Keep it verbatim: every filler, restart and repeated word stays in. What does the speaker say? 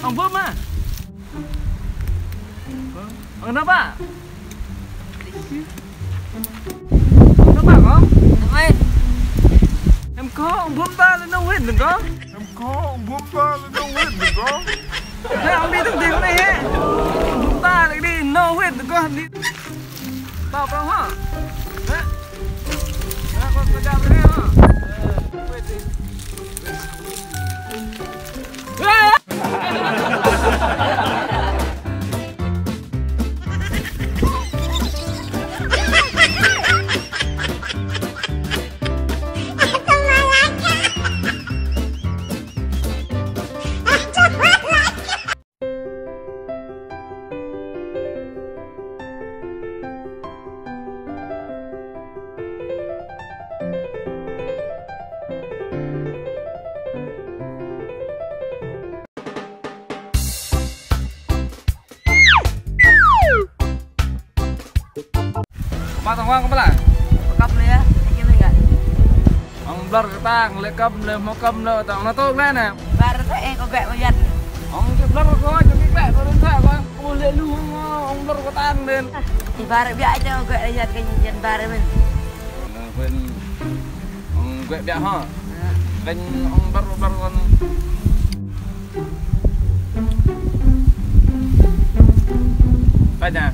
Ong bum ah. Ong nao pă? Ong nao pă kơ? Nao wơ̆t. Em kơ ong bum ta lĕ nao wơ̆t dơ̆ng kơ? Em kơ ong bum ta lĕ nao wơ̆t dơ̆ng kơ? Nao ong đi tơ̆ng ding anai hă? Ong bum ta lĕ đi nao wơ̆t dơ̆ng kơ đi. Tao pơrong hă? Hă? Hă, kơ kơ dam anai hă? Kơpă tơ̆ng wang kơpă lah? Pơkăp lĕ yơh, hơget lĕ gah? Ong blơr kơtang, lĕ kơm, lĕ hmâo kơm, lĕ tơ̆ng nao tŏk lĕ nă. Ƀar tơ eng kơ gah mơyăt. Ong či blơr kơ, či mĭ gah kơ rơntŭk kơ. Ơ lĕ lu hmâo, ong blơr kơtang đen. Či ƀar biă čơ gah mơyăt kơ ñen ƀar mơ̆n. Ơ, huen ong gah biă hă? Ơ. Kơ ong blơr, blơr kơ. Kơ ña.